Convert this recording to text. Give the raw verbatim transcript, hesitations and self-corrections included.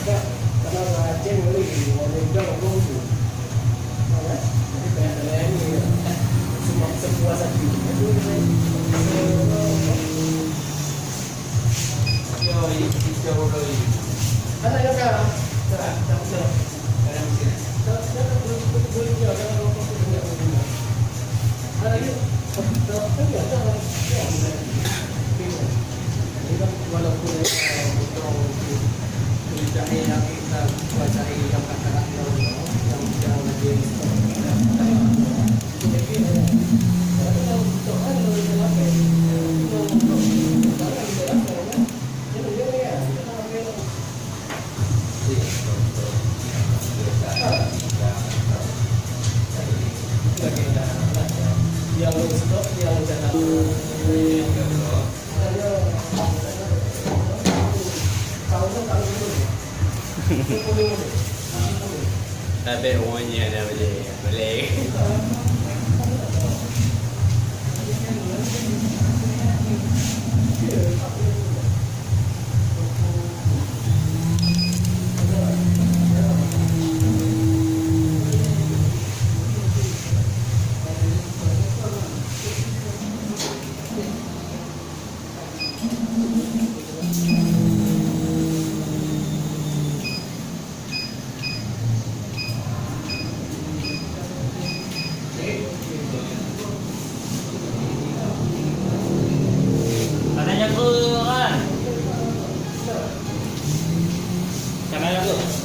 Karena bahasa Aceh boleh, boleh bilang apa tu. Apa? Jadi, banyak nilai ni, ya. Semua, semua satu. Yo, i-, hijau lo, i. Mana ya, Kak? Kak, tak usah. Dalam sini. Tak, tak, tak, tak, tak, tak, tak, tak, tak, tak, tak. Jadi kan walaupun, eh, untuk kuliah yang kita kuasai yang katakan yang, yang, yang lagi, tapi, eh, kalau untuk hal yang lebih lapis, untuk, untuk, untuk, untuk, untuk, Tapi umurnya dah boleh, boleh. Tanah jago kan? Tanah jago.